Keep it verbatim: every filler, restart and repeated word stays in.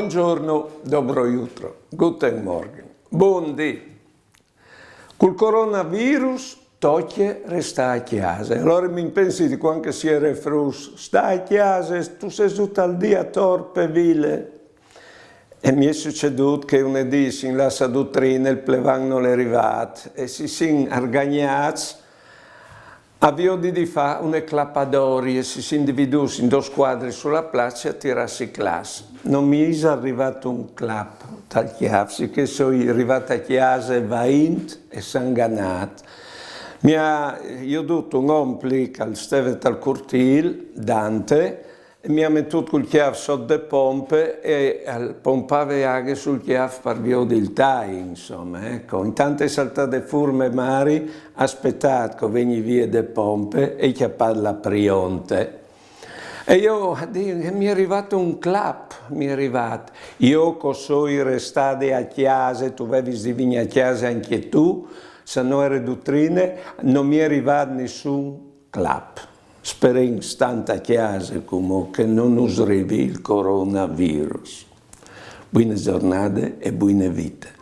Buongiorno, dobro jutro, guten Morgen, bundì. Cul coronavirus tocje restâ a cjase. Alore mi pensi di cuant che si jere fruts, stâ a cjase, tu sês dut il dì ator pe vile. E mi è sucedût che une dì sin lâts a Dutrine, il plevan nol è rivât e si sin argagnâts a viodi di fâ une clapadorie, si sin dividûts in dôs scuadris su la place a tirâsi claps. No mi isal rivât un clap tal cjâf, sichè soi rivât a cjase vaint e sanganât. Mi à jodût un om che al steve tal curtîl, Dante, e mi à metût cul cjâf sot de pompe e al pompave aghe sul cjâf par viodi il tai, insome, eco. Intant e je saltade fûr mê mari, à spietât che o vegni vie de pompe e e à cjapât la prionte. E jo o ai dit, mi è rivât un clap, mi è rivât. Jo che o soi restade a cjase, tu vevis di vignî a cjase ancje tu, se no jere Dutrine, no mi è rivât nissun clap. Sperìn, stant a cjase, cumò che no nus rivi il coronavirus. Buine zornade e buine vite.